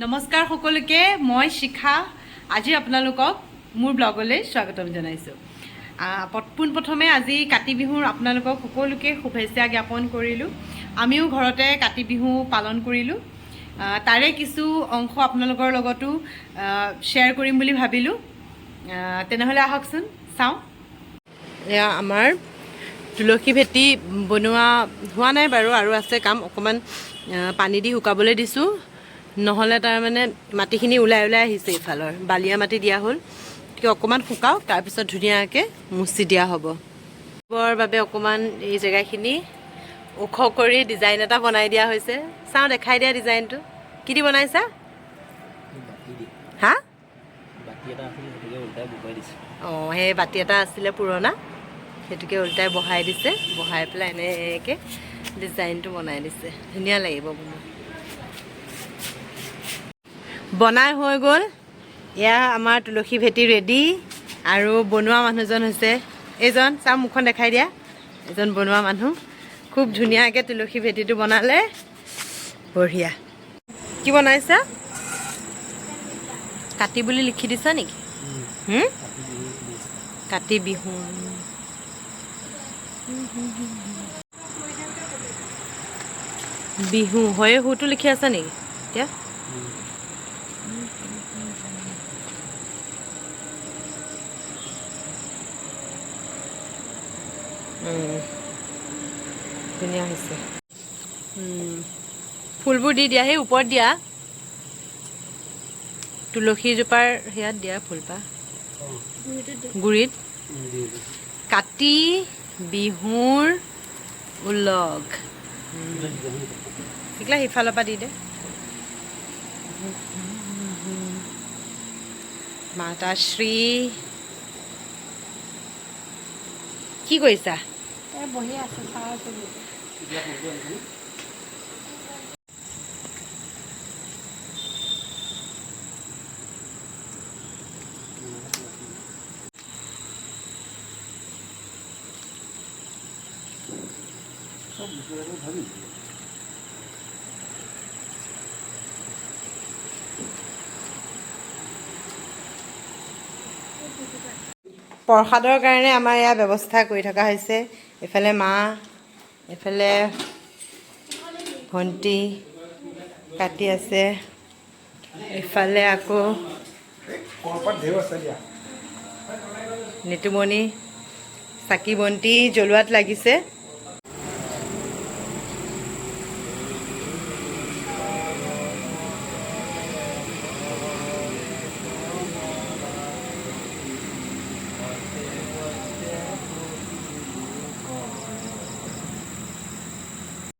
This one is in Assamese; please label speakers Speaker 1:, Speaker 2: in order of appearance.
Speaker 1: নমস্কাৰ সকলোকে, মই শিখা। আজি আপোনালোকক মোৰ ব্লগলৈ স্বাগতম জনাইছোঁ। পোনপ্ৰথমে আজি কাতি বিহুৰ আপোনালোকক সকলোকে শুভেচ্ছা জ্ঞাপন কৰিলোঁ। আমিও ঘৰতে কাতি বিহু পালন কৰিলোঁ। তাৰে কিছু অংশ আপোনালোকৰ লগতো শ্বেয়াৰ কৰিম বুলি ভাবিলোঁ। তেনেহ'লে আহকচোন চাওঁ। এয়া আমাৰ তুলসী ভেটি বনোৱা হোৱা নাই বাৰু, আৰু আছে কাম। অকণমান পানী দি শুকাবলৈ দিছোঁ, নহ'লে তাৰমানে মাটিখিনি ওলাই ওলাই আহিছে। ইফালৰ বালিয়া মাটি দিয়া হ'ল, গতিকে অকণমান শুকাওক, তাৰপিছত ধুনীয়াকৈ মুচি দিয়া হ'ব। বৰ বাবে অকণমান এই জেগাখিনি ওখ কৰি ডিজাইন এটা বনাই দিয়া হৈছে। চাওঁ, দেখাই দিয়া ডিজাইনটো। কি দি বনাইছা?
Speaker 2: বাতি দি।
Speaker 1: হা?
Speaker 2: বাতি এটা আছিলে, সেইটোকে উল্টাই বহুৱাই দিছোঁ।
Speaker 1: অঁ, সেই বাতি এটা আছিলে পুৰণা, সেইটোকে উল্টাই বহাই দিছে। বহাই পেলাই এনেকৈ ডিজাইনটো বনাই দিছে। ধুনীয়া লাগিব বনোৱা। বনাই হৈ গ'ল। এয়া আমাৰ তুলসী ভেটি ৰেডি। আৰু বনোৱা মানুহজন হৈছে এইজন। চাওঁ, মুখখন দেখাই দিয়া। এজন বনোৱা মানুহ, খুব ধুনীয়াকৈ তুলসী ভেটিটো বনালে। বঢ়িয়া। কি বনাইছা? কাতি বুলি লিখি দিছা নেকি? হুম?
Speaker 2: কাতি বিহু শুভেচ্ছা।
Speaker 1: কাতি বিহু। বিহু হয়ে হুটো লিখি আছা নেকি এতিয়া? ধুনীয়া হৈছে। ফুলবোৰ দি দিয়া, সেই ওপৰত দিয়া, তুলসীজোপাৰ সেয়াত দিয়া ফুলপাহ গুৰিত।
Speaker 2: দি দিছোঁ।
Speaker 1: কাতি বিহুৰ ওলগ। এইগিলা সিফালৰ পৰা দি দে। মাতাশ্ৰী, কি কৰিছা?
Speaker 3: বহি আছো, চাই আছো।
Speaker 2: এতিয়া ফুলটো আনিছেনে? চব বস্তু ভাবি।
Speaker 1: প্ৰসাদৰ কাৰণে আমাৰ এয়া ব্যৱস্থা কৰি থকা হৈছে। এইফালে মা, এইফালে ভণ্টি কাটি আছে, এইফালে আকৌ
Speaker 4: কলপাত ঢেৰ আছে দিয়া।
Speaker 1: নিতুমণি চাকি বন্তি জ্বলোৱাত লাগিছে।